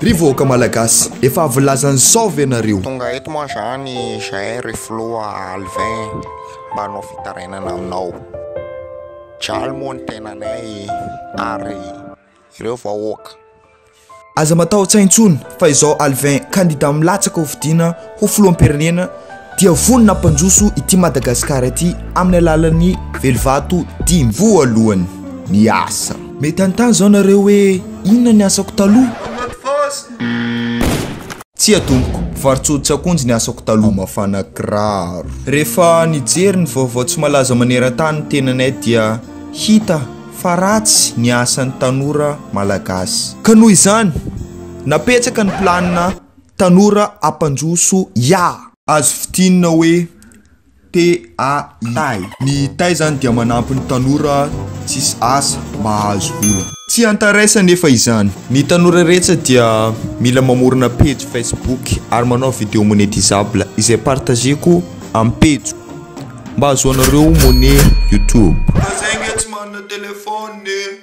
Ry vahoaka Malagasy, efa avy nilaza an'izao ve nareo? Tonga eto moa zany izahay ry filoha Alvin mba hanao fitarainana aminao. Jaly moa ny tenanay ary ireo vahoaka. Aza matahotra intsony fa izao Alvin kandida milatsaka ho fidiana ho filoham-pirenena dia vonona hampandroso ity Madagasikara ity amin'ny alalan'ny velivato dimy. Voalohany, ny asa. Mety hanontany izao nareo hoe inona ny asako taloha? Tsia tompoko, mpivarotsoditra akonjy ny asako taloha. Mafana kiraro. Rehefa nijery ny vaovao tsy malaza maneran-tany ny tenanay dia hita fa ratsy ny asan'ny tanora malagasy. Ka noho izany, napetraka ny planina Tanora Hampandroso Ya! Azo fintinina hoe TAI. Ny tai zany dia manampy ny tanora tsisy asa mba hahazo vola. Tsy antaraisa anefa izany. Ny tanora rehetra dia mila mamorona pejy Facebook ary manao video monétisable izay partager-ko amin'ny pejiko mba hahazoanareo monnaie YouTube. Fa zay nge tsy manana téléphone e!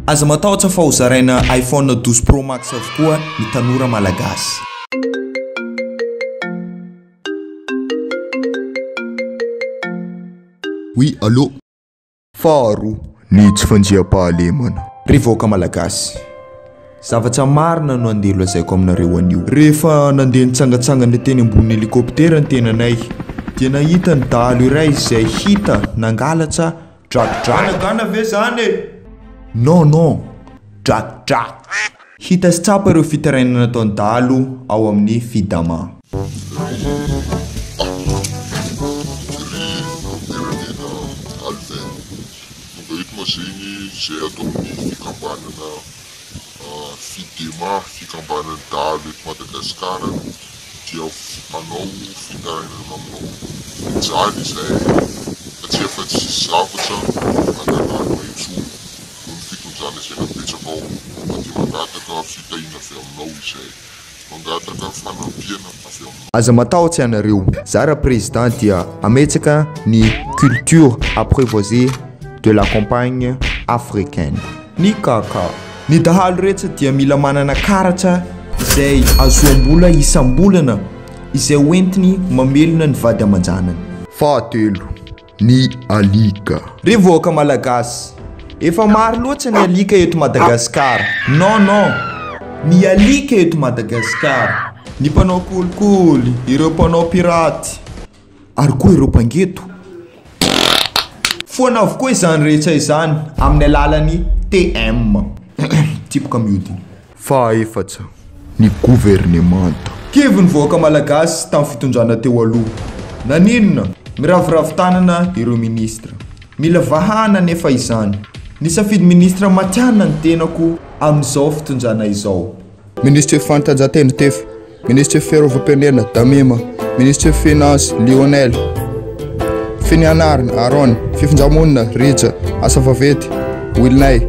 Aza matahotra fa ho zaraina iPhone 12 Pro Max avokoa ny tanora malagasy. Oui allô. Faharoa, ny tsy fandriampahalemana. Ry vahoaka malagasy, zavatra marina no andeha holazaiko aminareo anio. Rehefa nandeha nitsangantsangana teny ambony hélicoptère ny tenanay dia nahita ny dahalo iray izay hita nangalatra drakidraky. Gana ve zany e? Non non, drakidraky. Hita sy tsapa ireo fitarainana nataon'ny dahalo ao amin'ny Fidama. Ry filoham-pirenena Alvin, tonga eto ma zegny izay ato amin'ny fikambanana Fidema, fikambanan'ny dahalo eto Madagasikara dia hanao fitarainana aminao. Mijaly izahay satria efa tsisy zavatra anananay intsony. Noho ny fitondrana izay napetrakao fa dia mangataka fitahiana avy aminao izahay. Mangataka fanampiana avy aminao. Aza matahotra ianareo, za ra président dia hametsaka ny culture apprivoisée de la campagne africaine. Ny kaka. Ny dahalo rehetra dia mila manana karatra izay azoam-bola isam-bolana izay hoentiny mamelona ny vady aman-janany. Fahatelo, Ny alika. Ry vahoaka malagasy, efa maro loatra ny alika eto Madagasikara. Non non, ny alika eto Madagasikara. Ny mpanao kolikoly, ireo mpanao piraty, ary koa ireo mpangeto. Foana avokoa izany rehetra izany amin'ny alalan'ny TM. Tipoka mihodina. Fahaefatra, ny governemanta. Kivy ny vahoaka malagasy tamin'ny fitondrana teo aloha. Naninona? Miraviravy tanana ireo ministra. Mila vahana anefa izany. Nisafidy ministra matihanina ny tenako amin'izao fitondrana izao. Minisitry ny Fanatanjahantena, Tefy. Minisitry ny Fiarovam-pirenena, Damima. Minisitry ny Finances, Lionel. Finianarana, Aaron. Fifindra-monina, Rija. Asa vaventy, Wilnay.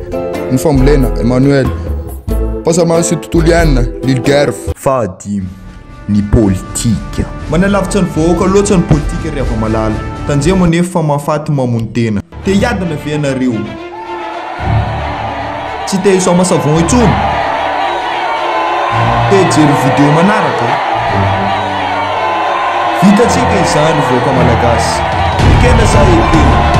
Ny Fambolena, Emmanuel. Fahasalamana sy tontolo iainana, Lilgerv. Fahadimy, ny politika. Manalavitra ny vahoaka loatra ny politika ry hava-malala. Tandremo anefa fa mahafaty mamono tena. Te hiadana ve ianareo? Tsy te hisaoma savon intsony? Te hijery video manaraka? Vitantsika izany vahoaka malagasy. Ekena sa ekena?